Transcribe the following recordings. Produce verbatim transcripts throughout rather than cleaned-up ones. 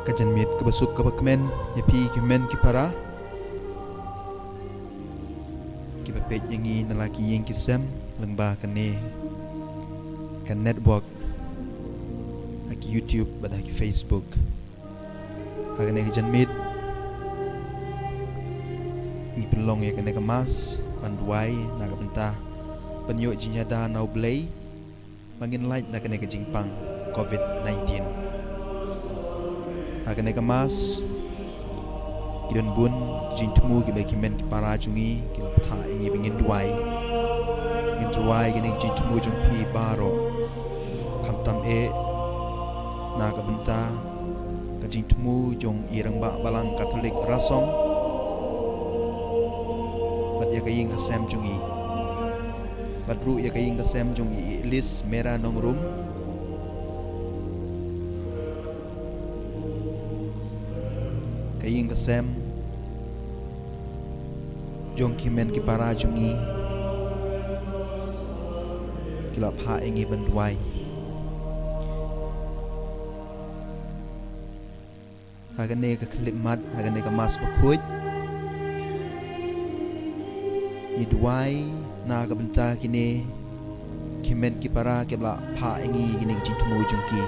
Ka janmiet kaba suk kaba kmen ïa phi ki hynmen ki para kiba peit ïa ngi na la ki ïing ki sem lyngba kane ka network, ha ki YouTube bad ha ki Facebook. Ha kane ka janmiet ngi pynlong ïa kane ka mass ban duwai na ka bynta ban ïoh jingïada na U Blei ba ngin lait na kane ka jingpang covid nineteen. Ha kane ka mass ki don bun ki jingthmu kiba ki hynmen ki para jong ngi ki la pynthah ïa ngi ba ngin duwai. Ngin duwai kane ka jingthmu jong phi baroh, khamtam eh na ka bynta ka jingthmu jong i Rangbah Balang Katholik Rasong bad ïa ka ïing ka sem jong i, bad ruh ïa ka ïing ka sem jong i Elis Mera Nongrum, ka ïing ka sem jong ki hynmen ki para jong i ki la phah ïa ngi ban duwai. Ha kane ka khyllipmat, ha kane ka mass bakhuid, ngi duwai na ka bynta kine ki hynmen ki para kiba la phah ïa ngi kine ki jingthmu jong ki.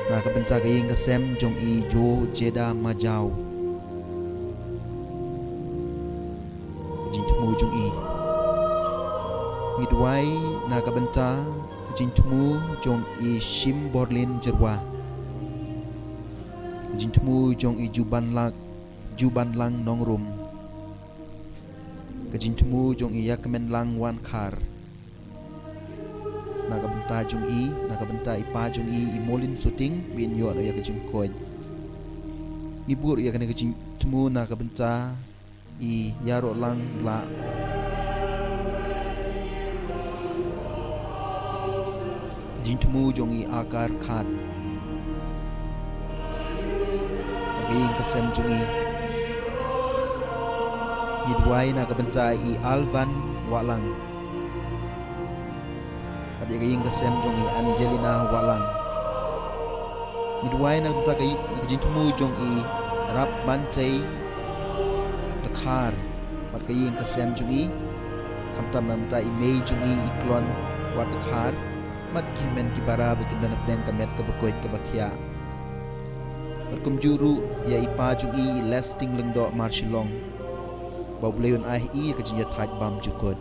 Na ka bynta ka ïing ka sem jong i Jo Jeda Majaw, ka jingthmu jong i. Ngi duwai na ka bynta ka jingthmu jong i Shim Borlin Jyrwa, ka jingthmu jong i Juban Lak, Juban Lang Nongrum, ka jingthmu jong i Ïakmen Lang Wankhar. Na ka bynta jong i, na ka bynta i pa jong i, i Molin Suting, ba in ïoh ïa ka jingkoit. Ngi buh ïa kane ka jingthmu na ka bynta i Ïarohlang Lah, ka jingthmu jong i Akar Khat, ka ïing ka sem jong i. Ngi duwai na ka bynta i Alvan Wahlang bad ïa ka ïing ka sem jong i Angelina Wahlang. Ngi duwai na ka bynta ka, na ka jingthmu jong i Rap Bantei Dkhar bad ka ïing ka sem jong i, khamtam na ka bynta i mei jong i, i Klon Wat Dkhar, bad ki hynmen ki para ba kin don hapdeng ka met kaba koit kaba khiah. Bad kumjuh ruh ïa i pa jong i, i Lesting Lyngdoh Marshillong, ba U Blei un ai ha i ka jingïathait bymjukut.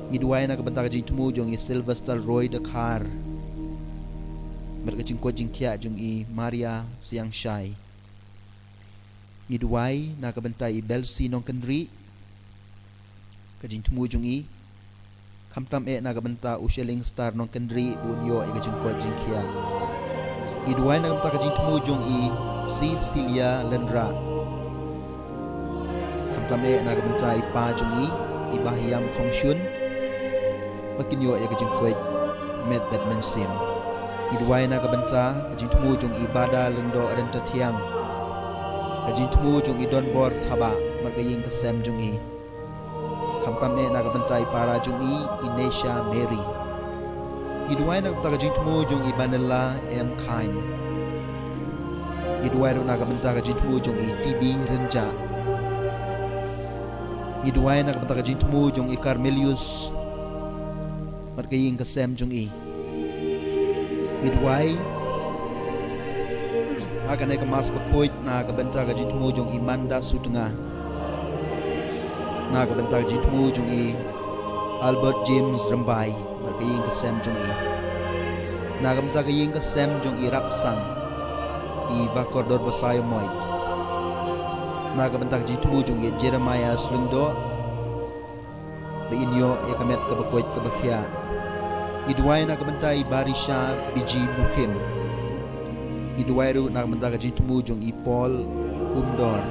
Ngi duwai na ka bynta ka jingthmu jong i Sylvester Roy Dkhar bad ka jingkoit jingkhiah jong i Maria Siangshai. Ngi duwai na ka bynta i Belsi Nongkynrih, ka jingthmu jong i, khamtam eh na ka bynta u Shelling Star Nongkynrih, ba un ïoh ïa ka jingkoit jingkhiah. Ngi duwai na ka bynta ka jingthmu jong i Cecilia Lynrah, khamtam eh na ka bynta i pa jong i, i Bah Ïam Khongshun, ba kin ïoh ïa ka jingkoit met bad mynsiem. Ngi duwai na ka bynta ka jingthmu jong i Bada Lyngdoh Ryntathiang, ka jingthmu jong i Donbor Thabah bad ka ïing ka sem jong i, khamtam eh na ka bynta i para jong i, i Nesha Mary. Ngi duwai na ka bynta ka jingthmu jong i Banella M Khain. Ngi duwai ruh na ka bynta ka jingthmu jong i T B Rynjah. Ngi duwai na ka bynta ka jingthmu jong i Carmelius bad ka ïing ka sem jong i. Ngi duwai ha kane ka mass bakhuid na ka bynta ka jingthmu jong i Manda Sutnga, na ka bynta ka jingthmu jong i Albert James Rymbai bad ka ïing ka sem jong i. Na ka bynta ka ïing ka sem jong i Rapsang, i Bakordor Basaiawmoit, na ka bynta ka jingthmu jong i Jeremiah Lyngdoh, ba in ïoh ïa ka met kaba koit kaba khiah. Ngi duwai na ka bynta i Barisha Biji Mukhim. Ngi duwai ruh na ka bynta ka jingthmu jong i Paul Umdor,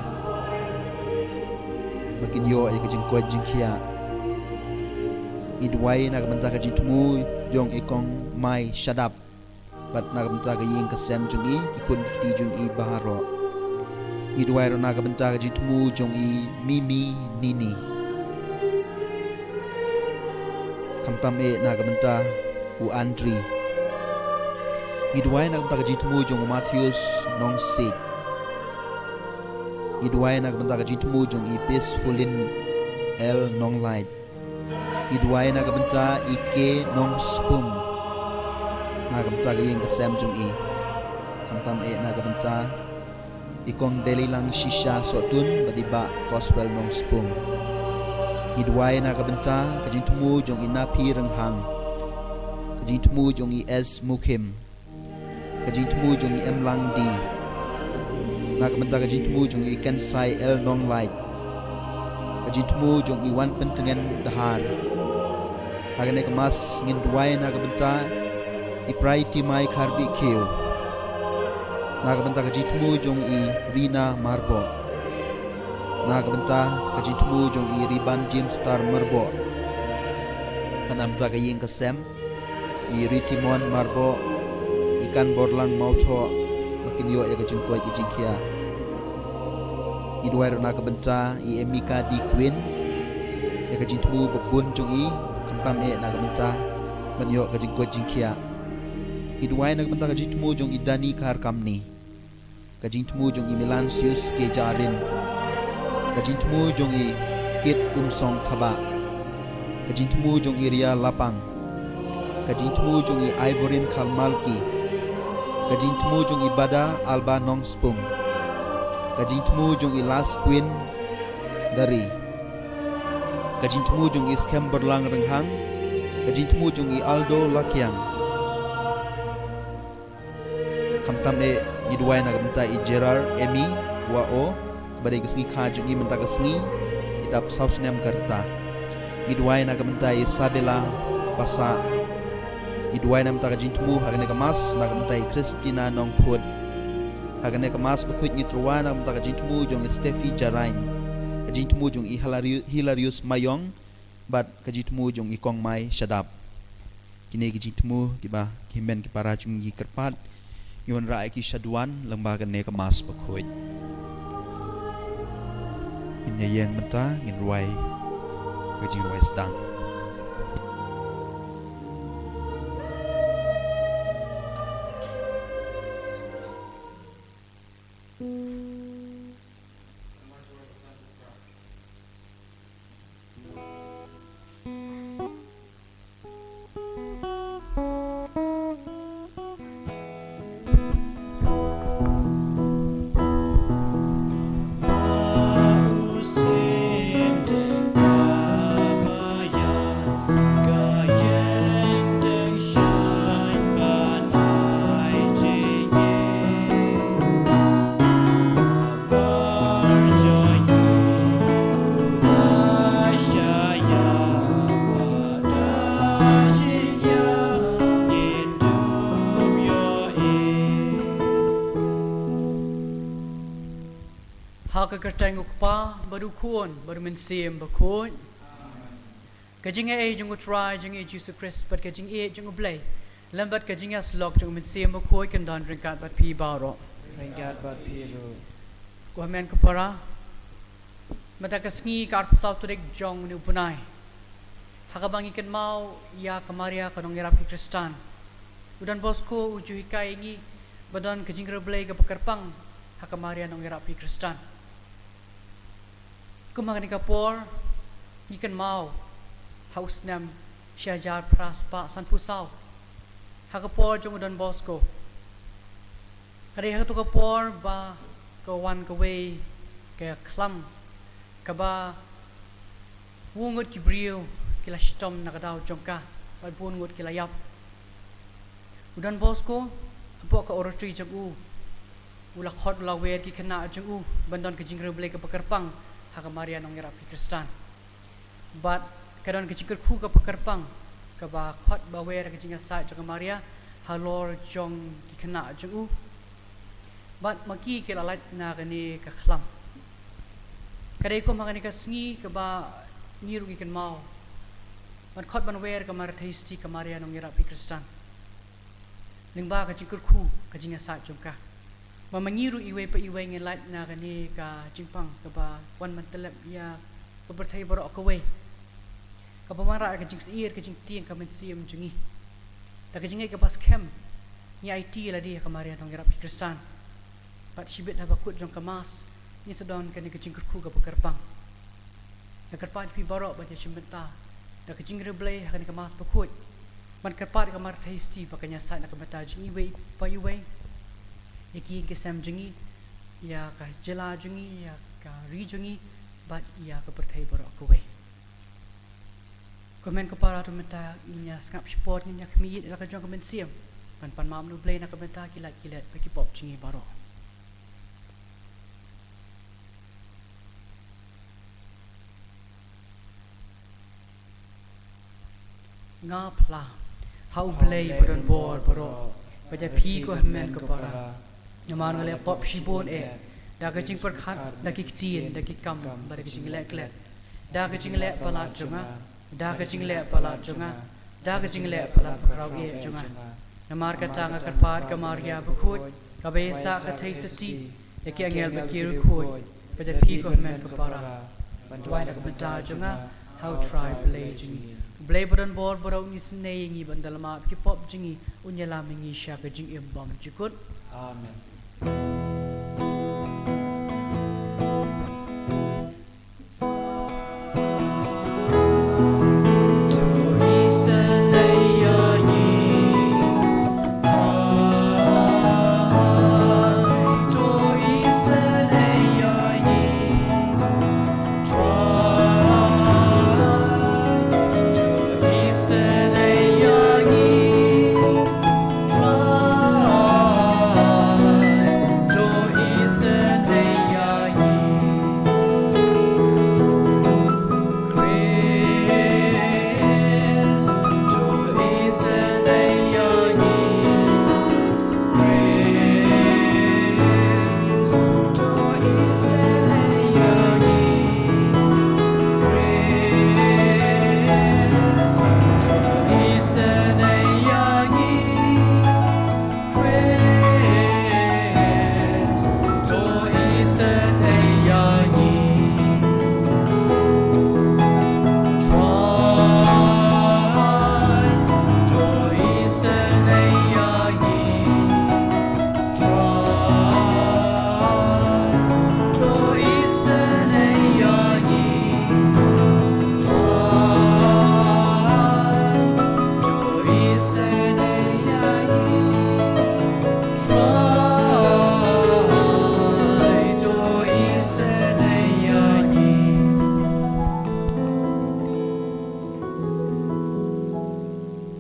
ba kin ïoh ïa ka jingkoit jingkhiah. Ngi duwai na ka bynta ka jingthmu jong i Kong Mai Shadap bad na ka bynta ka ïing ka sem jong i, ki khun ki kti jong i baroh. Ngi duwai ruh na ka bynta ka jingthmu jong i Mimi Nini, khamtam eh na ka bynta u Andri. Ngi duwai na ka bynta ka jingthmu jong u Matthews Nongsiej. Ngi duwai na ka bynta ka jingthmu jong i Peacefulin L Nonglait. Ngi duwai na ka bynta i K Nongspum, na ka bynta ka ïing ka sem jong i. Khamtam eh na ka bynta i Kong Delilang Shisha Sohtun bad i Bah Gospel Nongspum. Ngi duwai na ka bynta ka jingthmu jong i Napi Rynghang, ka jingthmu jong i S Mukhim, ka jingthmu jong i Emlang D, na ka bynta ka jingthmu jong i Kensai L Nonglait, ka jingthmu jong i Wanpyntngen Dahar. Ha kane ka Mass ngin duwai na ka bynta i Praiti Mai Kharbih Khiew, na ka bynta ka jingthmu jong i Rina Marboh, na ka bynta ka jingthmu jong i Riban Jimstar Marboh, na ka bynta ka ïing ka sem, i Ritimon Marboh, i Kanborlang Mawthoh, ba kin ïoh ïa ka jingkoit ka jingkhiah. Ngi duwai ruh na ka bynta i Emika D Queen, ïa ka jingthmu ba bun jong i, khamtam eh na ka bynta ban ïoh ka jingkoit jingkhiah. Ngi duwai na ka bynta ka jingthmu jong i Dani Kharkamni, ka jingthmu jong i Melansius K Jarin, ka jingthmu jong i Kit Umsong Thabah, ka jingthmu jong i Ria Lapang, ka jingthmu jong i Ivorin Khalmalki, ka jingthmu jong i Bada Alba Nongspum, ka jingthmu jong i Las Queen Dari, ka jingthmu jong i Skhem Berlang Rynghang, ka jingthmu jong i Aldo Lakiang. Khamtam eh ngi duwai na ka bynta i Gerard Emmy Wah O, ba dei ka sngi kha jong i mynta ka sngi, i dap saw snem ka rta. Ngi duwai na ka bynta i Isabella Passah. Ngi duwai na ka bynta ka jingthmu ha kane ka Mass na ka bynta i Christina Nongphut. Ha kane ka Mass bakhuid ngi duwai na ka bynta ka jingthmu jong i Steffi Jarain, ka jingthmu jong i Hilarius, Hilarius Mayong, bad ka jingthmu jong i Kong Mai Shadap. Kine ki jingthmu kiba ki hynmen ki para jong ngi kyrpad, ngi wanrah ïa ki sha duwan lyngba kane ka Mass bakhuid. Ngin ïa ïeng mynta, ngin rwai ka jingrwai sdang. Ha ka kyrteng u Kpa, bad u Khun, bad u Mynsiem Bakhuid. Ka jingaiei jong u Trai jong ngi Jisu Khrist, bad ka jingïeit jong u Blei, lem bad ka jingïasyllok jong u Mynsiem Bakhuid kan don ryngkat bad phi baroh. Ryngkat bad phi ruh. Ko hynmen ko para, mynta ka sngi ka arphew saw tarik jong une u bnai, ha kaba ngi kynmaw ïa ka Maria ka nongïarap ki Khristan, u Don Bosco u ju hikai ïa ngi ba don ka jingkyrpad Blei kaba kyrpang ha ka Maria nongïarap ki Khristan. Kum ha kane ka por ngi kynmaw ha u snem shi hajar phra spah sanphew saw, ha ka por jong u Don Bosco, ka dei ha kato ka por ba ka wan kawei ka khlam kaba bun ngut ki briew ki la shitom na ka daw jong ka, bad bun ngut ki la ïap. U Don Bosco, hapoh ka oratory jong u, u la khot u la wer ki khynnah jong u ban don ka jingkyrpad Blei kaba kyrpang ha ka Maria nongïarap ki Khristan. Bad ka don ka jingkyrkhu kaba kyrpang kaba khot ba wer ka jingïasaid jong ka Maria halor jong ki khynnah jong u. Bad ma ki ki la lait na kane ka khlam. Ka dei kum ha kane ka sngi kaba ngi ruh ngi kynmaw ban khot ban wer ka Mater Theisti, ka Maria nongïarap ki Khristan, lyngba ka jingkyrkhu ka jingïasaid jong ka. Ba ma ngi ruh iwei pa iwei ngi lait na kane ka jingpang kaba wan ban tyllep ïa ka pyrthei baroh kawei, kaba wanrah ka jingsyier ka jingtieng ka mynsiem jong ngi da ka jingngeit kaba skhem Ngi aiti ïa lade ha ka Maria Nongïarap ki Khristan. Bad shibit haba kut jong ka Mass, ngin sa don kane ka jingkyrkhu kaba kyrpang. Nga kyrpad ïa phi baroh ban ïa shim bynta da ka jingriewblei ha kane ka Mass bakhuid. Ban kyrpad ïa ka Mar Theisotti ba kan ïasaid na ka bynta jong iwei pa iwei, ïa ki ïing ki sem jong ngi, ïa ka jylla jong ngi, ïa ka ri jong ngi, bad ïa ka pyrthei baroh kawei. Ko Hynmen ko Para, to mynta ngin ïa sngap shipor, ngin ïa khmih ïa la ka jong ka mynsiem ban pan map na U Blei na ka bynta ki lait ki let bad ki pop jong ngi baroh. Nga phla ha U Blei ba don bor baroh, bad ïa phi ko Hynmen ko Para. Namar nga leh pop shibun eh, da ka jingpyrkhat, da ki ktien, da ki kam, bad da ka jingleh klet, da ka jingleh palat jong nga, da ka jingleh palat jong nga, da ka jingleh palat khraw eh jong nga. Namar kata nga kyrpad ka Maria bakhuid, kaba ïaisah ka Theisotti, ïa ki angel bad ki riewkhuid, bad ïa phi ko Hynmen ko Para, ban duwai na ka bynta jong nga ha U Trai Blei jong ngi. Blei ba don bor baroh un isynei ïa ngi, ban da la map ki pop jong ngi, un ïalam ïa ngi sha ka jingim bymjukut. Amen.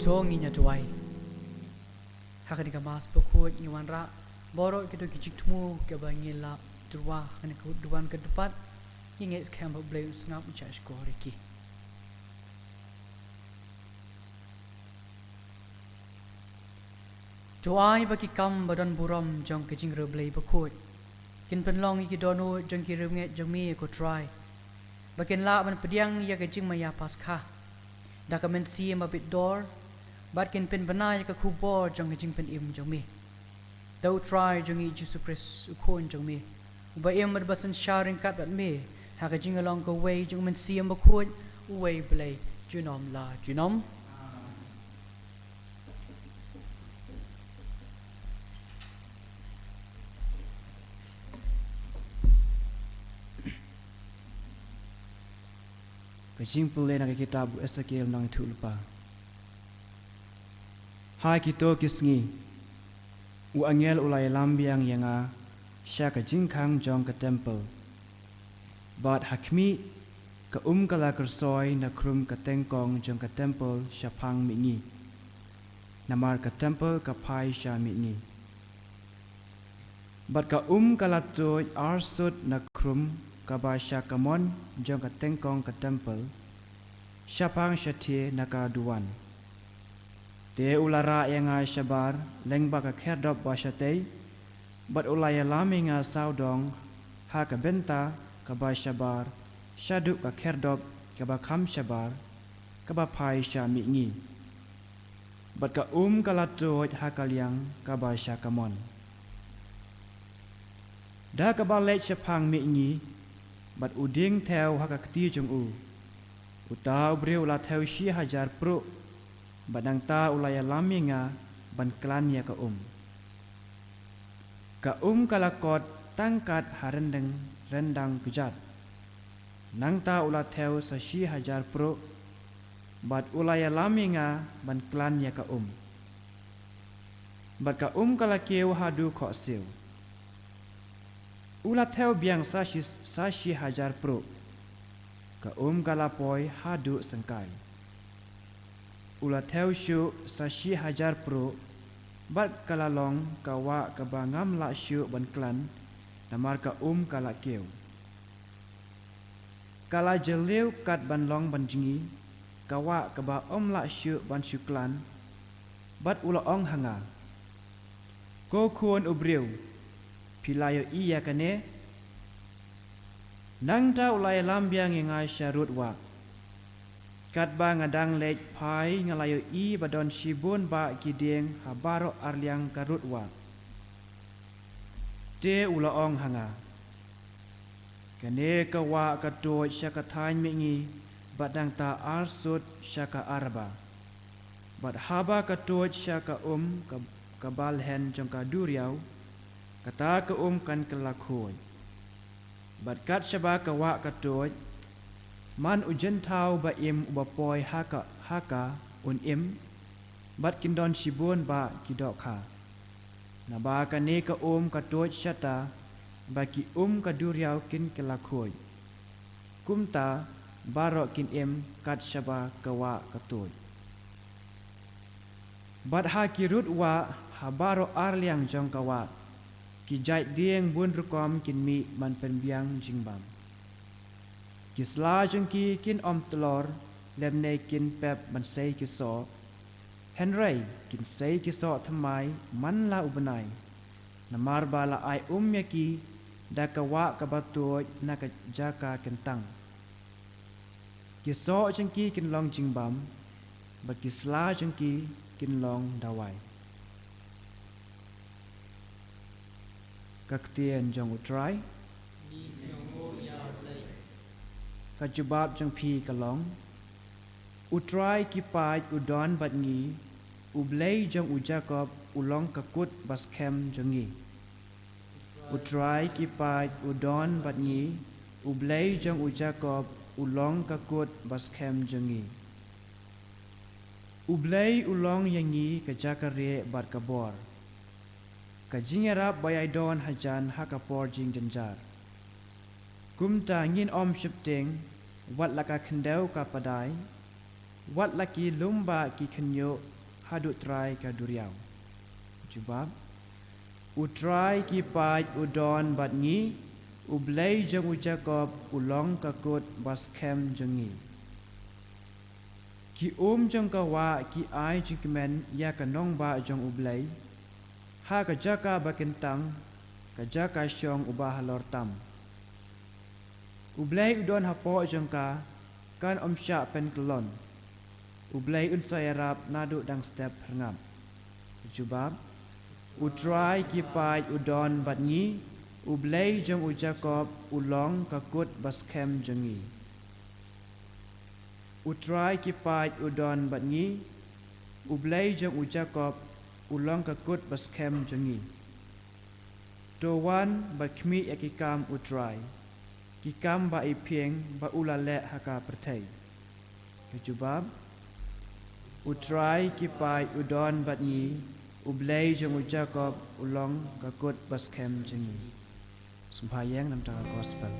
To ngin ïa duwai. Ha kane ka Mass bakhuid ngi wanrah baroh kito ki jingthmu kiba ngi la duwai ha kane ka duwan ka dpat. Ngi ngeit skhem ba U Blei un sngap, un shahshkor ïa ki. To ai ba ki kam ba don burom jong ka jingriewblei bakhuid kin pynlong ïa ki dohnud jong ki riewngeit jong me ko Trai, ba kin lah ban pdiang ïa ka jingmaïa Paskha da ka mynsiem ba bit dor, bad kin pynbna ïa ka khubor jong ka jingpynim jong me. Da U Trai jong ngi Jisu Khrist, U Khun jong me, uba im bad ba synshar ryngkat bad me ha ka jinglong kawei jong U Mynsiem Bakhuid, uwei Blei junom la junom. Ka jingpule na ka kitab u Esekiel nongïathuhlypa. Ha kito ki sngi, u angel u la ïalam biang ïa nga sha ka jingkhang jong ka templ. Bad ha khmih, ka um ka la kyrsoi na khrum ka tengkong jong ka templ shaphang mihngi, namar ka templ ka phai sha mihngi. Bad ka um ka la tuid arsut na khrum kaba sha kamon jong ka tengkong ka templ, shaphang shathie na ka duwan. Te u la rah ïa nga shabar lyngba ka khyrdop ba shatei, bad u la ïalam ïa nga sawdong ha ka bynta kaba shabar shaduh ka khyrdop kaba kham shabar kaba phai sha mihngi. Bad ka um ka la tuid ha ka liang kaba sha kamon. Da kaba leit shaphang mihngi, bad u dieng thew ha ka kti jong u, uta u briew u la thew shi hajar pruh, bad nangta u la ïalam ïa nga ban klan ïa ka um. Ka um ka la kot tang kat ha ryndang ryndang kjat. Nangta u la thew sa shi hajar pruh, bad u la ïalam ïa nga ban klan ïa ka um. Bad ka um ka la kiew haduh khohsiew. U la thew biang sa shi, sa shi hajar pruh. Ka um ka la poi haduh syngkai. U la thew shuh sa shi hajar pruh, bad ka la long ka wah kaba ngam lah shuh ban klan, namar ka um ka la kiew. Ka la jylliew kat ban long ban jngi, ka wah kaba ym lah shuh ban shu klan, bad u la ong ha nga, Ko khun u briew, phi la ïohi ïa kane? Nangta u la ïalam biang ïa nga sha rud wah. Katba nga dang leit phai nga la ïohi ba don shibun bah ki dieng ha baroh arliang ka rud wah. Te u la ong ha nga, Kane ka wah ka tuid sha ka thaiñ mihngi, bad nangta arsut sha ka Araba. Bad haba ka tuid sha ka um ka, ka balhen jong ka duriaw, kata ka um kan kylla khuid. Bad kat shaba ka wah ka tuid, man u jynthaw ba im uba poi ha ka, ha ka un im, bad kin don shibun bah ki dohkha. Naba kane ka um ka tuid shata, ba ki um ka duriaw kin kylla khuid. Kumta baroh kin im kat shaba ka wah ka tuid. Bad ha ki rud wah ha baroh arliang jong ka wah, ki jait dieng bun rukom kin mih ban pynbiang jingbam. Ki sla jong ki kin ym tlor, lymne kin pep ban sei ki soh. Hynrei kin sei ki soh thymmai man la u bnai. Namar ba la ai um ïa ki da ka wah kaba tuid na ka jaka kyntang. Ki soh jong ki kin long jingbam, bad ki sla jong ki kin long dawai. Ka ktien jong U Trai. Ka jubab jong phi ka long, U Trai ki paid u don bad ngi, U Blei jong u Jakob u long ka kut ba skhem jong ngi. U Trai ki paid u don bad ngi, U Blei jong u Jakob u long ka kut ba skhem jong ngi. U Blei u long ïa ngi ka jaka rieh bad ka bor, ka jingïarap ba ïai don hajan ha ka por jingjynjar. Kumta ngin ym sheptieng, wat la ka khyndew ka padai, wat la ki lum bah ki khynñiuh, haduh trai ka duriaw. Jubab. U Trai ki paid u don bad ngi, U Blei jong u Jakob u long ka kut ba skhem jong ngi. Ki um jong ka wah ki ai jingkmen ïa ka nongbah jong U Blei, ha ka jaka ba kyntang, ka jaka shong uba halor tam. U Blei u don hapoh jong ka, kan ym shah pynkyllon. U Blei un sa ïarap naduh dang step hyrngap. Jubab. U Trai ki paid u don bad ngi, U Blei jong u Jakob u long ka kut ba skhem jong ngi. U Trai ki paid u don bad ngi, U Blei jong u Jakob u long ka kut ba skhem jong ngi. To wan bad khmih ïa ki kam U Trai, ki kam ba i pyieng ba u la leh ha ka pyrthei. Ka jubab. U Trai ki paid u don bad ngi, U Blei jong u Jakob u long ka kut ba skhem jong ngi. Sngewbha ïeng na ka bynta ka gospel.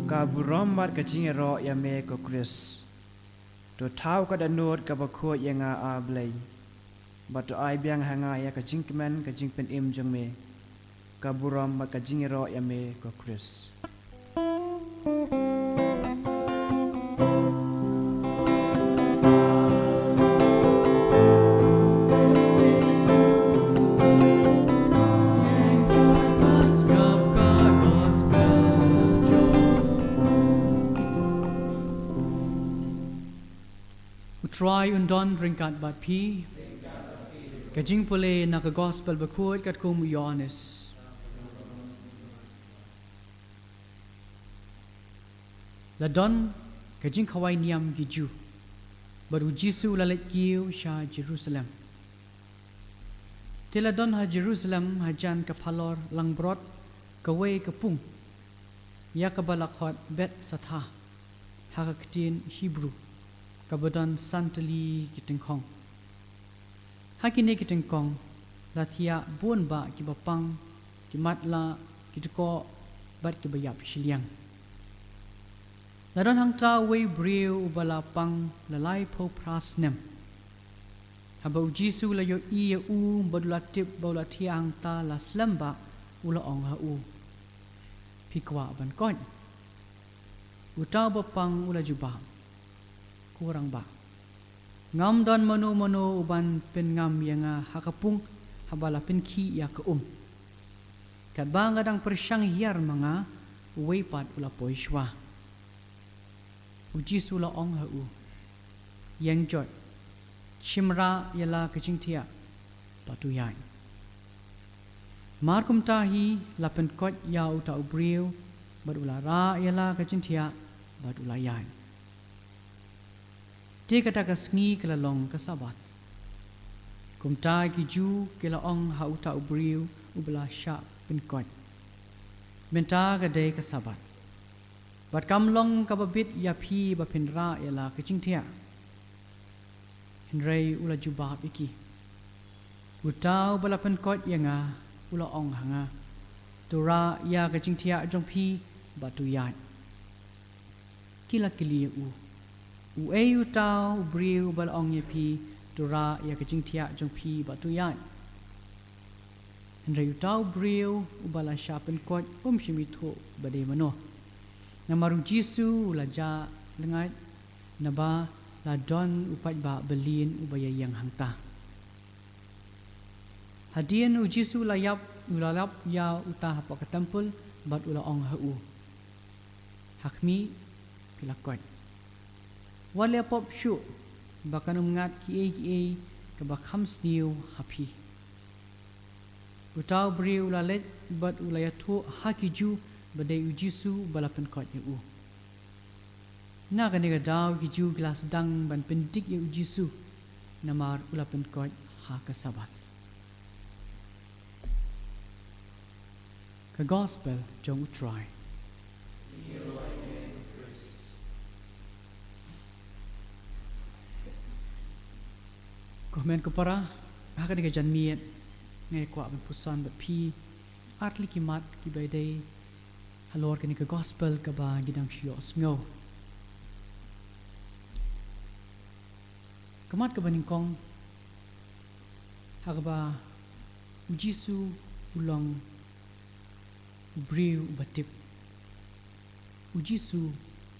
Ka burom bad ka jingïaroh ïa me ko Khrist. To thaw ka dohnud kaba khuid ïa nga, A Blei, bad to ai biang ha nga ïa ka jingkmen ka jingpynim jong me. Ka burom bad ka jingïaroh ïa me ko Khrist. U Trai un don ryngkat bad phi. Ka jingpule na ka Gospel bakhuid katkum u Ïoannis. La don ka jingkhawai niam ki Jiw, bad u Jisu la leit kiew sha Jerusalem. Te la don ha Jerusalem hajan ka phalor langbrot kawei ka pung, ïa kaba la khot Bethsatha ha ka ktien Hebru, kaba don san tylli ki tyngkhong. Ha kine ki tyngkhong la thiah bun bah kiba pang, ki matlah, ki dkoh, bad kiba ïap shiliang. La don hangta uwei u briew uba la pang la laiphew phra snem. Haba u Jisu u la ïohi ïa u bad u la tip ba u la thiah hangta la slem bah, u la ong ha u, "Phi kwah ban koit?" Uta uba pang u la jubab, "Ko Rangbah, ngam don mano mano uban pynngam ïa nga ha ka pung haba la pynkhih ïa ka um. Katba nga dang pyrshang hiar ma nga, uwei pat u la poi shuwa." U Jisu u la ong ha u, "Ïeng jot, shim rah ïa la ka jingthiah, bad to ïaid." Mar kumta hi la pynkoit ïa uta u briew, bad u la rah ïa la ka jingthiah, bad u la ïaid. Te kata ka sngi ka la long ka Sabbath. Kumta ki Jiw ki la ong ha uta u briew uba la shah pynkoit, "Mynta ka dei ka Sabbath, bad kam long kaba bit ïa phi ba phin rah ïa la ka jingthiah." Hynrei u la jubab ïa ki, "Uta uba la pynkoit ïa nga u la ong ha nga, 'To rah ïa ka jingthiah jong phi, bad to ïaid.'" Ki la kylli ïa u, "Uei uta u briew uba la ong ïa phi, 'To rah ïa ka jingthiah jong phi, bad to ïaid'?" Hynrei uta u briew uba la shah pynkoit um shym ithuh ba dei mano, namar u Jisu u la jah lyngngait, naba la don u paidbah byllieng uba ïaïeng hangta. Hadien u Jisu u la ïap, u la ïap ïa uta hapoh ka templ, bad u la ong ha u, "Ha khmih, phi la koit. Wat leh pop shuh ba kan ym ngat kiei kiei kaba kham sniew ha phi." Uta u briew u la leit bad u la ïathuh ha ki Jiw ba dei u Jisu ba la pynkoit ïa u. Na kane ka daw ki Jiw ki la sdang ban pyndik ïa u Jisu, namar u la pynkoit ha ka Sabbath. Ka Gospel jong u Trai. Ko hynmen ko para, ha kane ka janmiet nga kwah ban puson bad phi ar tylli ki mat kiba dei halor kane ka Gospel kaba ngi dang shu ïohsngew. Ka mat kaba nyngkong, ha kaba u Jisu u long u briew uba tip. U Jisu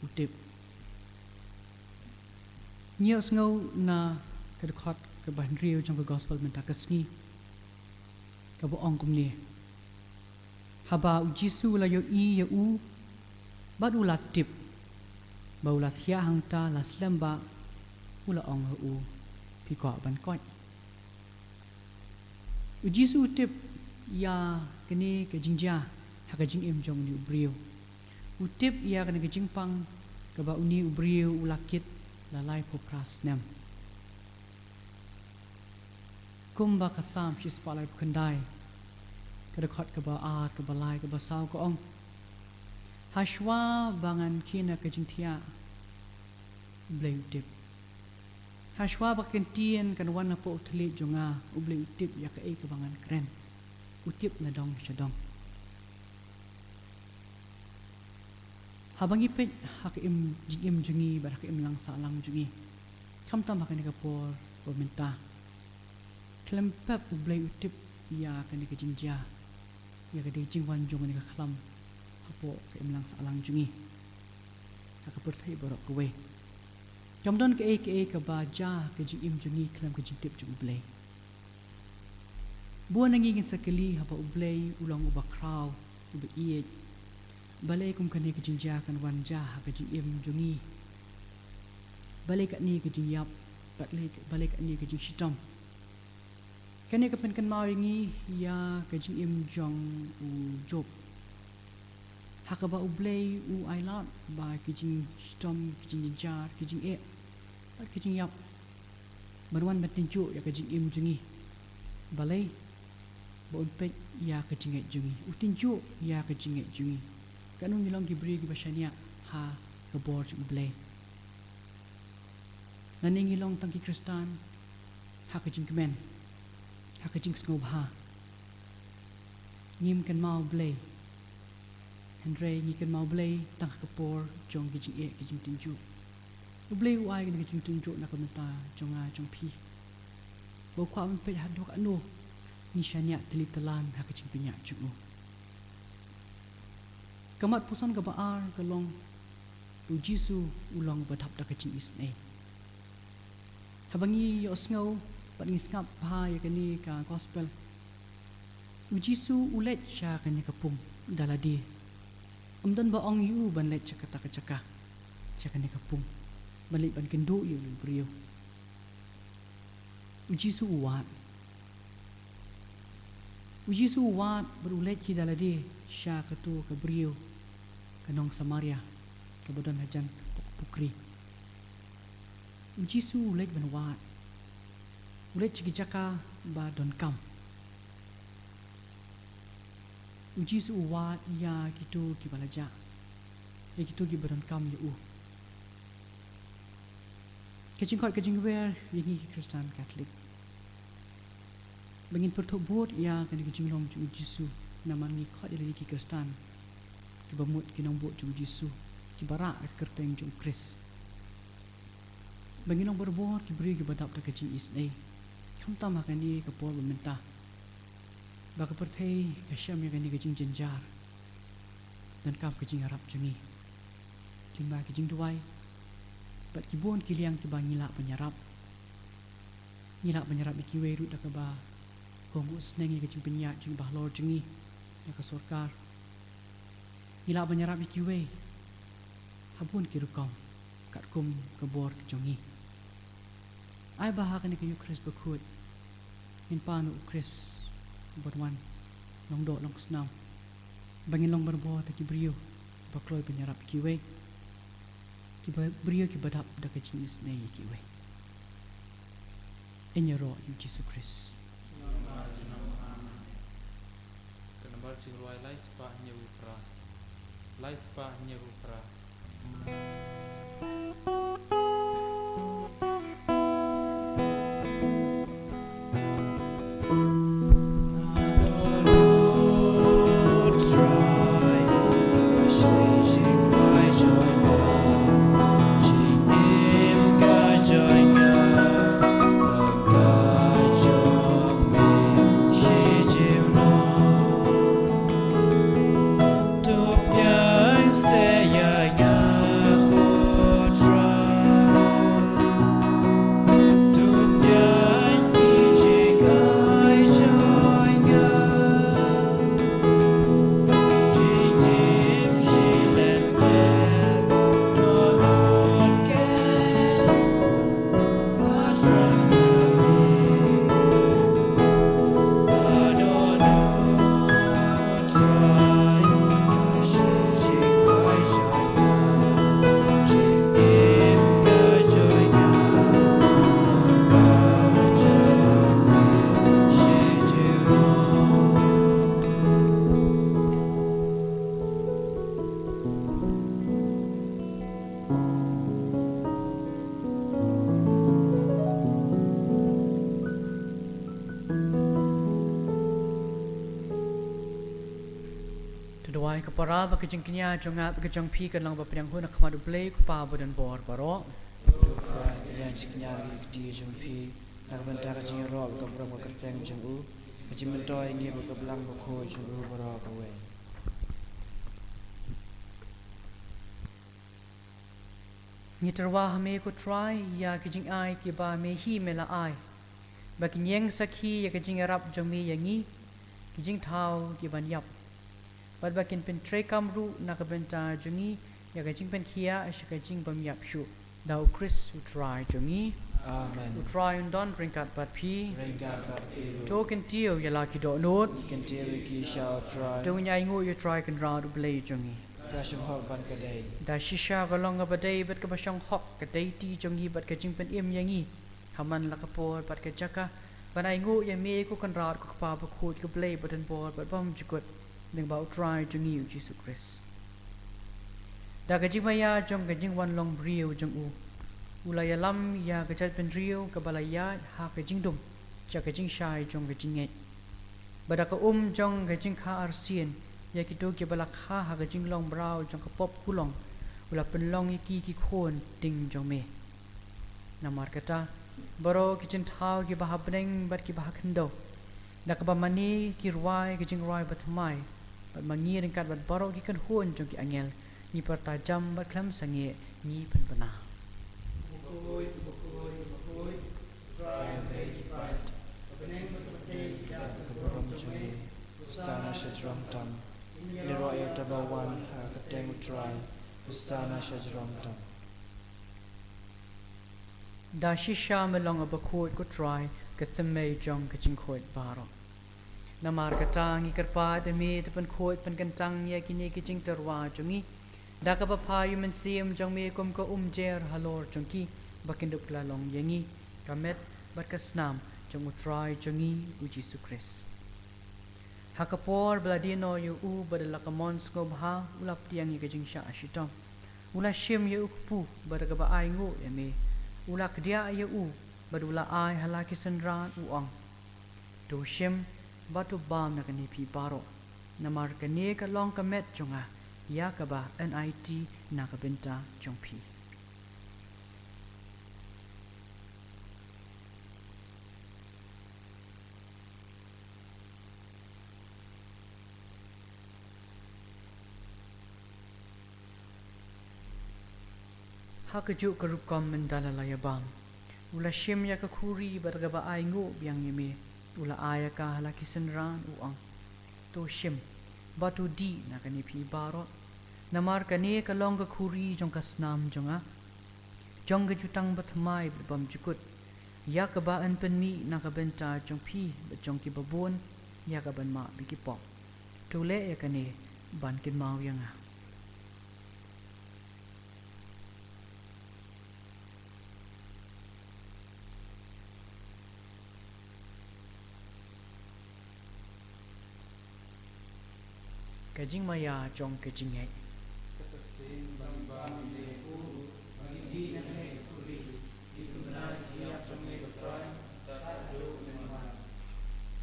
u tip. Ngi ïohsngew na ka dkhot kaba hynriew jong ka Gospel mynta ka sngi, kaba ong kumne: Haba u Jisu u la ïohi ïa u, bad u la tip ba u la thiah hangta la slem bah, u la ong ha u, "Phi kwah ban koit?" U Jisu u tip ïa kane ka jingjia ha ka jingim jong une u briew. U tip ïa kane ka jingpang kaba une u briew u la kit la laiphew phra snem. Kumba ka Salm shispah laiphew khyndai, ka dkhot kaba ar, kaba lai, kaba saw ka ong: "Hashwa ba ngan khie na ka jingthiah, U Blei u tip. Hashwa ba ka ktien kan wan napoh u thylliej jong nga, U Blei u tip ïa kaei kaba ngan kren. U tip na dong sha dong." Haba ngi peit ha ka im, jingim jong ngi bad ha ka imlang sahlang jong ngi, khamtam ha kane ka por ba mynta, khlem pep U Blei u tip ïa kane ka jingjia, ïa ka dei jingwan jong kane ka khlam hapoh ka imlang sahlang jong ngi, ha ka pyrthei baroh kawei. Kam don kaei kaei kaba jia ha ka jingim jong ngi khlem ka jingtip jong U Blei. Bun na ngi ngin sa kylli, haba U Blei u long uba khraw, uba ïeit, balei kum kane ka jingjia kan wan jia ha ka jingim jong ngi? Balei kane ka jingïap bad leh, ba leh kane ka jingshitom. Kane ka pynkynmaw ïa ngi ïa ka jingim jong u Job, ha kaba U Blei u ailad ba ki jingshitom, ki jingjynjar, ki jingeh bad ki jingïap ban wan ban tynjuh ïa ka jingim jong ngi. Balei? Ba un peit ïa ka jingngeit jong ngi, u tynjuh ïa ka jingngeit jong ngi. Katno ngi long ki briew kiba shaniah ha ka bor jong U Blei. Lane ngi long tang ki Khristan ha ka jingkmen, ha ka jingsngewbha. Ngim kynmaw Blei, hynrei ngi kynmaw Blei tang ha ka por jong ki jingeh, ki jingtynjuh. U Blei u ai kane ka jingtynjuh na ka bynta jong nga jong phi, ba u kwah ban peit haduh katno ngi shaniah tylli tylan ha ka jingpynïaid jong u. Ka mat puson kaba ar ka long, U Jisu u long ba dap da ka jingisynei. Haba ngi ïohsngew bad ngi sngap bha ïa kane ka gospel, U Jisu u leit sha kane ka pung da lade. Ym don ba ong ïa u ban leit sha kata ka jaka, sha kane ka pung, ban leit ban kynduh ïa u briew. U Jisu u wad. U Jisu u wad bad u leit hi da lade sha kato ka briew, ka nong Samaria, kaba don hajan ka pukri. U Jisu u leit ban wad. U leit sha ki jaka ba donkam. U Jisu u wad ïa kito kiba la jah, ïa kito kiba donkam ïa u. Ka jingkhot ka jingwer ïa ngi ki Khristan Katholik, ba ngin pyrthuh bud ïa kane ka jinglong jong U Jisu, namar ngi khot ïa lade ki Khristan kiba mut ki nongbud jong U Jisu, kiba rah ka kyrteng jong U Khrist. Ba ngin long barabor ki briew kiba dap da ka jingisynei, khamtam ha kane ka por ba mynta, ba ka pyrthei ka shem ïa kane ka jingjynjar. Donkam ka jingïarap jong ngi, kiba ki jingduwai bad ki bun ki liang kiba ngi lah ban ïarap. Ngi lah ban ïarap ïa kiwei ruh da kaba kohnguh sneng ïa ka jingpynïaid jong ki bahalor jong ngi, ïa ka sorkar. Ngi lah ban ïarap ïa kiwei ha bun ki rukom, katkum ka bor ka jong ngi. Ai ba ha kane ka Ïukharist bakhuid, ngin pan ïa U Khrist ban wan long doh long snam, ba ngin long barabor da ki briew ba kloi ban ïarap ïa kiwei, ki ba-, briew kiba dap da ka jingisynei ïa kiwei. Ïaroh ïa U Jisu Khrist. Ka nambar jingrwai lai spah hynñiew phra. Lai spah hynñiew phra. To duwai. Ko para, ba ka jingkñia jong nga bad ka jong phi kan long ba pdiang hun ha khmat U Blei, U Kpa ba don bor baroh. To duwai. Ïa jingkñia ïa ka kti jong phi na ka bynta ka jingïaroh bad ka burom ka kyrteng jong u, ka jingmyntoi ïa ngi bad ka Balang Bakhuid jong u baroh kawei. Ngi tyrwa ha me ko Trai ïa ki jingai kiba me hi me la ai, ba kin ïeng sakhi ïa ka jingïarap jong me ïa ngi ki jingthaw ki ban ïap, bad ba kin pyntreikam ruh na ka bynta jong ngi ïa ka jingpynkhiah sha ka jingbymïap shuh, da U Khrist U Trai jong ngi. Amen. U Trai un don ryngkat bad phi. Ryngkat bad phi ruh. To kyntiew ïa la ki dohnud. Ngi kyntiew ïa ki sha u Trai. To ngin ainguh ïa u Trai Kynrad U Blei jong ngi. Ka shym hok ban ka dei. Da shisha ka long kaba dei bad kaba shong hok ka dei ti jong ngi bad ka jingpynim ïa ngi ha man la ka por bad ka jaka ban ainguh ïa me ko Kynrad ko Kpa bakhuid ko Blei badonbor bad bymjukut, lyngba u Trai jong ngi u Jisu Khrist. Da ka jingmaïa jong ka jingwan long briew jong u, u la ïalam ïa ka jaitbynriew kaba la ïaid ha ka jingdum sha ka jingshai jong ka jingngeit. Bad da ka um jong ka jingkha arsien ïa kito kiba la kha ha ka jinglong mraw jong ka pop kulong, u la pynlong ïa ki ki khun ding jong me. Namar kata, baroh ki jingthaw kiba ha bneng bad kiba ha khyndew, da kaba mane ki rwai ka jingrwai bathymmai, bad ma ngi ryngkat bad baroh ki kynhun jong ki angel ngi pyrta jam bad khlem sangeh ngi pynbna. Bakhuid, bakhuid, bakhuid, u Trai U Blei ki paid. Ka bneng bad ka pyrthei ki da ka burom jong me. Hosana sha jrong tam. Ïaroh ïa uta uba wan ha ka kyrteng u Trai. Hosana sha jrong tam. Da shisha me long bakhuid ko Trai, ka thymmei jong ka jingkhuid baroh. Namar kata ngi kyrpad ïa me to pynkhuid pynkyntang ïa kine ki jingtyrwa jong ngi da kaba phah ïa u Mynsiem jong me kum ka umjer halor jong ki, ba kin dup kylla long ïa ngi ka met bad ka snam jong u Trai jong ngi u Jisu Khrist. Ha ka por ba la die noh ïa u bad da la ka mon sngewbha u la pdiang ïa ka jingshah shitom. U la shim ïa u kpu bad da kaba ainguh ïa me, u la kdiah ïa u bad u la ai ha la ki synran u ong: To shim bad to bam na kane phi baroh, namar kane ka long ka met jong nga, ïa kaba yn aiti na ka bynta jong phi. Ha kajuh ka rukom mynta la la ïa bam, u la shim ïa ka khuri bad da kaba ainguh biang ïa me, u la ai ïa ka ha la ki synran u ong: To shim bad to dih na kane phi baroh, namar kane ka long ka khuri jong ka snam jong nga, jong ka jutang bathymmai bad bymjukut, ïa kaba yn pynmih na ka bynta jong phi bad jong kiba bun, ïa ka ban map ïa ki pop. To leh ïa kane ban kynmaw ïa nga. Ka jingmaïa jong ka jingngeit.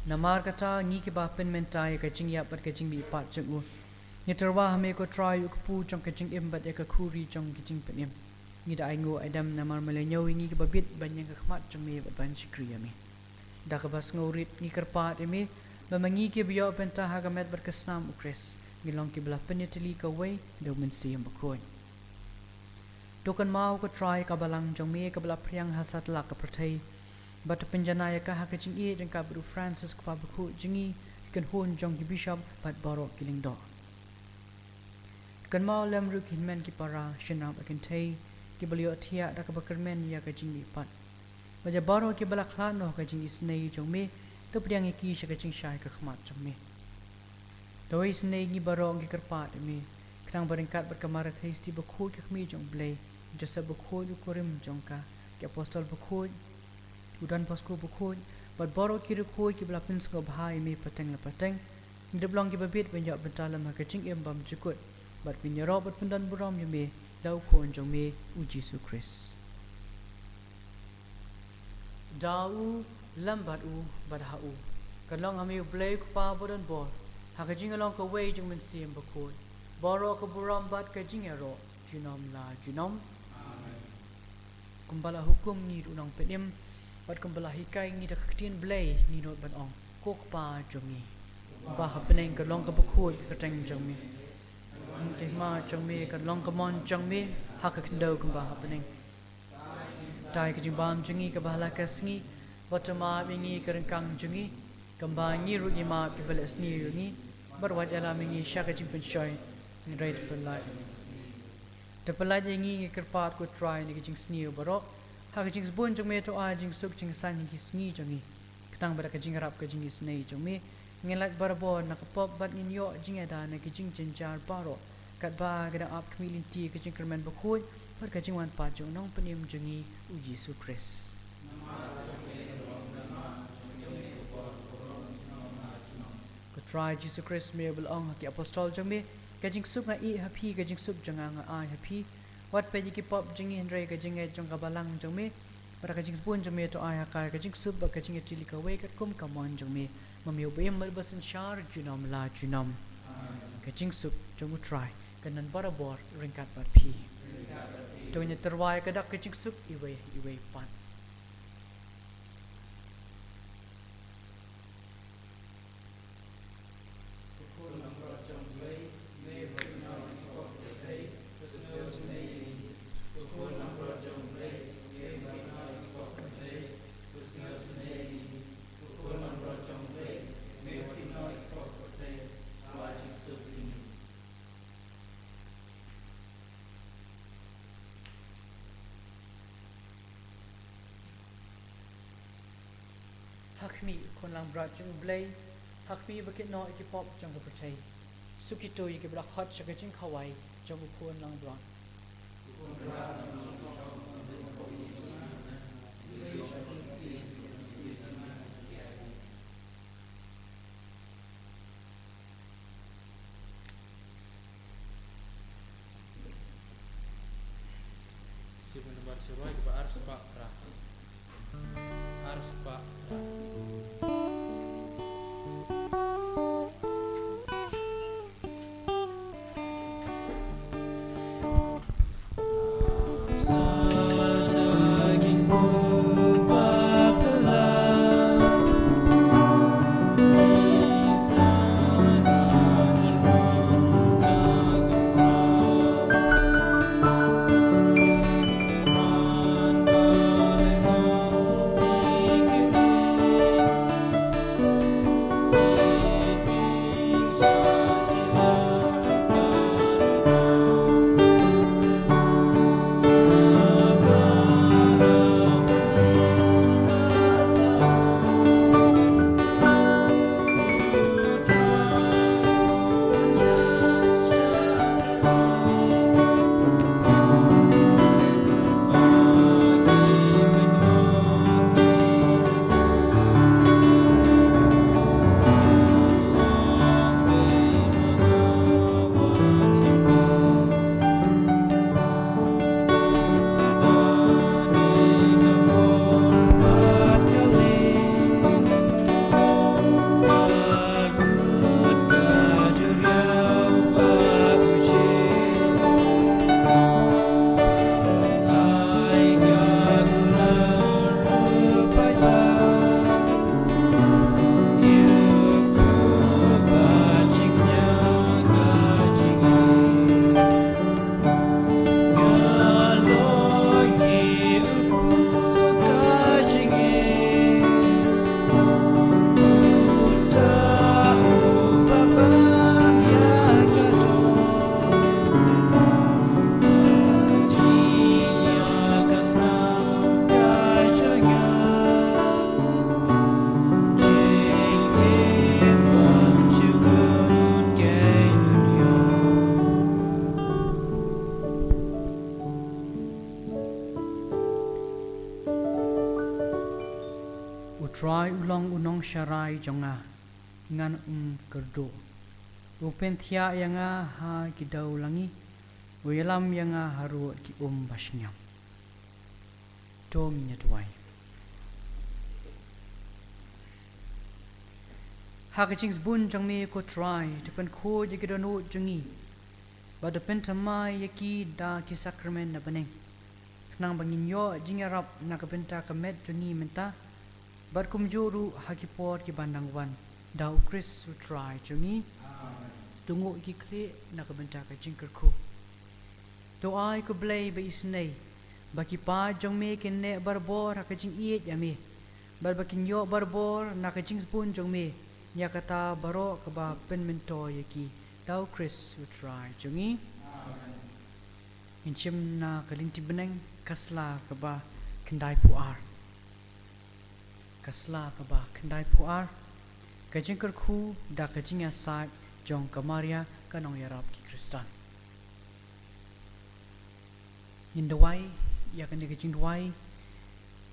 Namar kata ngi kiba pynmynta ïa ka jingïap bad ka jingmihpat jong u, ngi tyrwa ha me ko Trai u kpu jong ka jingim bad ïa ka khuri jong ka jingpynim. Ngi da ainguh aidam namar me la ñiew ïa ngi kiba bit ban ïeng ha khmat jong me bad ban shakri ïa me. Da kaba sngewrit ngi kyrpad ïa me ba ma ngi kiba ïoh bynta ha ka met bad ka snam u Khrist ngi long kiba la pynïatylli kawei da u Mynsiem Bakhuid. To kynmaw ko Trai ka balang jong me kaba la phriang ha satlak ka pyrthei, bad to pynjanai ïa ka ha ka jingïeit ryngkat bad u Francis u Kpa Bakhuid jong ngi, ki kynhun jong ki bishop bad baroh ki lyngdoh. Kynmaw lem ruh ki hynmen ki para, shynrang bad kynthei kiba la ïohthiah da kaba kyrmen ïa ka jingmihpat. Bad ïa baroh kiba la khlad noh ha ka jingisynei jong me, to pdiang ïa ki sha ka jingshai ka khmat jong me. To isynei ngi baroh ngi kyrpad ïa me, khnang ba ryngkat bad ka Mother Theisotti Bakhuid ka Kmie jong u Blei, Joseph Bakhuid u kurim jong ka, ki apostol bakhuid, u Don Bosco Bakhuid, bad baroh ki riewkhuid kiba la pynsngewbha ïa me pateng la pateng, ngin ïa long kiba bit ban ïoh bynta lem ha ka jingim bymjukut, bad ngin ïaroh bad pyndonburom ïa me da u Khun jong me u Jisu Khrist. Da u, lem bad u, bad ha u, kan long ha me u Blei u Kpa badonbor, ha ka jinglong kawei jong u Mynsiem Bakhuid, baroh ka burom bad ka jingïaroh junom la junom. Amen. Kumba la hukum ngi ruh u Nongpynim, bad kumba la hikai ngi da ka ktien Blei, ngi nud ban ong: Ko Kpa jong ngi ba ha bneng, kan long kaba khuid ka kyrteng jong me. Kan long ka hima jong me, kan long ka mon jong me ha ka khyndew kumba ha bneng. Batai ka jingbam jong ngi kaba ha la ka sngi, bad to map ïa ngi ka ryngkang jong ngi, kumba ngi ruh ngi map ïa kiba leh sniew ïa ngi, bad wat ïalam ïa ngi sha ka jingpynshoi, hynrei to pyllait. To pyllait ïa ngi, ngi kyrpad ko Trai, na ka jingsniew baroh, Ha ka jingsbun jong me to ai jingsuk jingsaiñ ha ki sngi jong ngi. Khnang ba da ka jingïarap ka jingisynei jong me, ngin lait barabor na ka pop bad ngin ïoh jingïada na ki jingjynjar baroh, katba ka dang ap khmih lynti ka jingkyrmen bakhuid bad ka jingwan pat jong u Nongpynim jong ngi, u Jisu Khrist. Ko Trai Jisu Khrist, me ba la ong ha ki apostol jong me, ka jingsuk nga ïeh ha phi, ka jingsuk jong nga nga ai ha phi. Wat peit ïa ki pop jong ngi hynrei ka jingngeit jong ka balang jong me. Bad ka jingsbun jong me to ai ha ka, ka jingsuk bad ka jingïatylli kawei katkum ka mon jong me. Ma me uba im bad uba synshar junom la junom. Ka jingsuk jong u Trai kan don barabor ryngkat bad phi. To ngin ïa tyrwa ïa ka dak ka jingsuk iwei iwei pat. Ha khmih, Khun Langbrot jong U Blei, ha khmih ba kin noh ïa ki pop jong ka pyrthei. Suk kito ïa kiba la khot sha ka jingkhawai jong U Khun Langbrot. Sibun bar sirwai ba arspah ra. Arspah ra. U Trai u long u nongsharai jong nga, ngan ym kyrduh. U pynthiah ïa nga ha ki dewlynnong, u ïalam ïa nga harud ki um bashngiam. To ngin ïa duwai. Ha ka jingsbun jong me ko Trai, to pynkhuid ïa ki dohnud jong ngi, bad to pynthymmai ïa ki da ki sakramen na bneng, khnang ba ngin ïoh jingïarap na ka bynta ka met jong ngi mynta, bad kumjuh ruh ha ki por kiban dang wan, da U Khrist U Trai jong ngi. To nguh ïa ki khlieh na ka bynta ka jingkyrkhu. To ai ko Blei ba isynei, ba ki paid jong me kin neh barabor ha ka jingïeit ïa me, bad ba kin ïoh barabor na ka jingsbun jong me, ïa kata baroh kaba pynmyntoi ïa ki, da U Khrist U Trai jong ngi. Ngin shim na ka lynti bneng ka sla kaba Khyndai phew ar. Ka sla kaba khyndai phew ar. Ka jingkyrkhu da ka jingïasaid jong ka Maria ka nongïarap ki Khristan. Ngin duwai ïa kane ka jingduwai,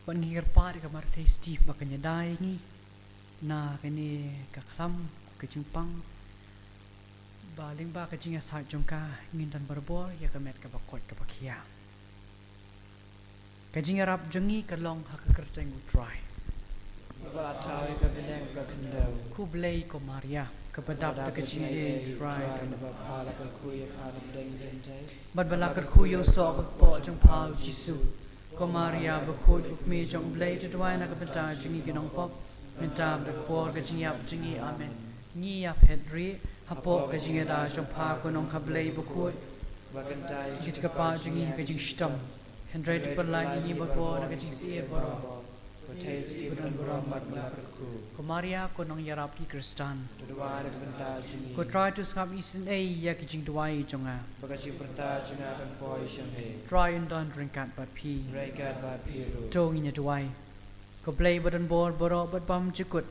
bad ngi kyrpad ïa ka Mother Theisotti ba kan ïada ïa ngi na kane ka khlam, ka jingpang, ba lyngba ka jingïasaid jong ka ngin don barabor ïa ka met kaba koit kaba khiah. Ka jingïarap jong ngi ka long ha ka kyrteng U Trai. Ba thaw ïa ka bneng ka khyndew. Khublei ko Maria, kaba dap da ka jingaiei, U Trai. Bad ba la kyrkhu ïa u soh ka kpoh jong pha U Jisu. Ko Maria bakhuid, U Kmie jong U Blei, to duwai na ka bynta jong ngi ki nongpop, mynta bad ha ka por ka jingïap jong ngi. Amen. Ngi ïaphet rieh hapoh ka jingïada jong pha ko nongkha Blei bakhuid. Ba kan ai ka jingkyrpad jong ngi ha ka jingshitom. Hynrei to pynlait ïa ngi bad bor na ka jingsyier baroh. Ko Theisotti ba don burom bad ba la kyrkhu. Ko Maria ko nongïarap ki Khristan. To duwai na ka bynta jong ngi. Ko Trai to sngap isynei ïa ki jingduwai jong nga. Ba ka jingpyrta jong nga kan poi sha me. Trai un don ryngkat bad phi. Ryngkat bad phi ruh. To ngin ïa duwai. Ko Blei ba don bor baroh bad bymjukut.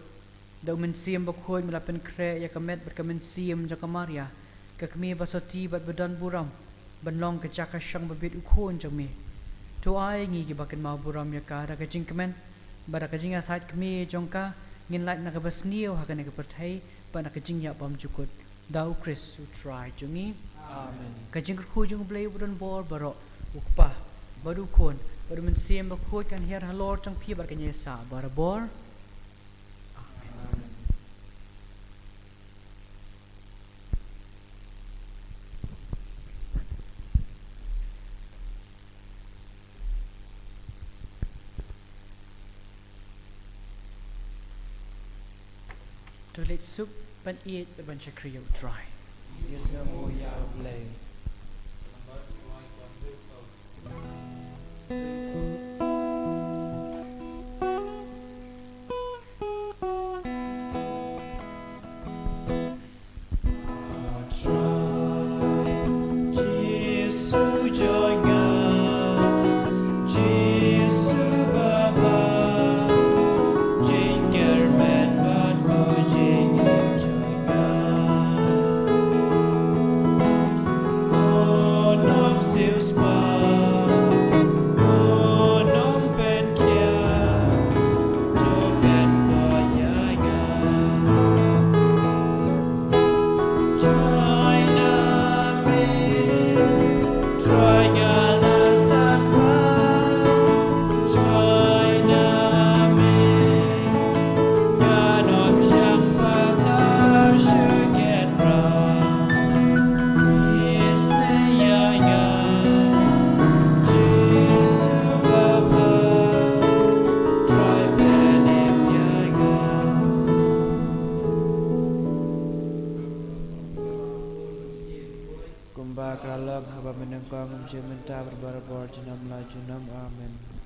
Da U Mynsiem Bakhuid me la pynkhreh ïa ka met bad ka mynsiem jong ka Maria, ka kmie ba sotti bad ba don burom, ban long ka jaka shong babit u Khun jong me. To ai ngi kiba kynmaw burom ïa ka da ka jingkmen, bad da ka jingïasaid kmie jong ka, ngin lait na kaba sniew ha kane ka pyrthei, bad na ka jingïap bymjukut. Da U Khrist U Trai jong ngi. Amen. Ka jingkyrkhu jong U Blei ba don bor baroh, U Kpa, bad U Khun, bad U Mynsiem Bakhuid kan hiar halor jong phi bad kan ïaisah barabor. Amen. To leit suk ban ïeit bad ban shakri ïa U Trai. Ïa sngewnguh ïa U Blei. Trai, Jisu jong nga, Jisu babha, jingkyrmen bad ko jingim jong nga. Ko nongsiewspah, ko nongpynkhiah, Kumba ka la long haba mynnyngkong, mynta, mynta bad barabor, junom la junom. Amen.